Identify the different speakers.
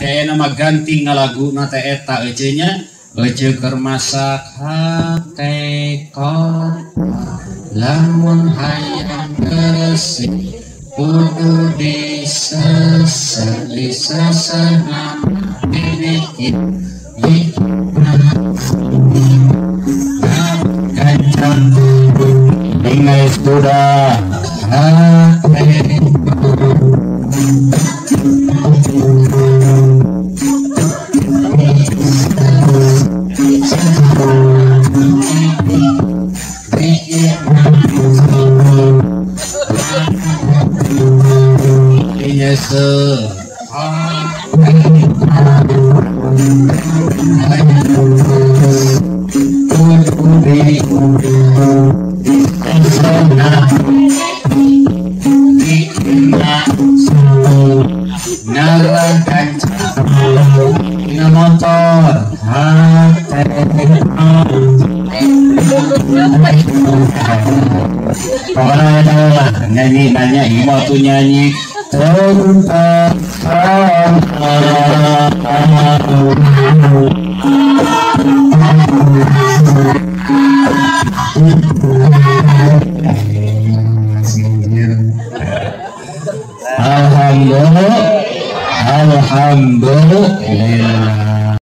Speaker 1: Tapi ayeuna mah ganti ngalaguna teh eta ece nya. Ece keur masak hate kotor lamun hayang bersih kudu diseseh diseseh dikit kancang ingai sudah hate nyanyi nanya ibu tuh nyanyi alhamdulillah, alhamdulillah.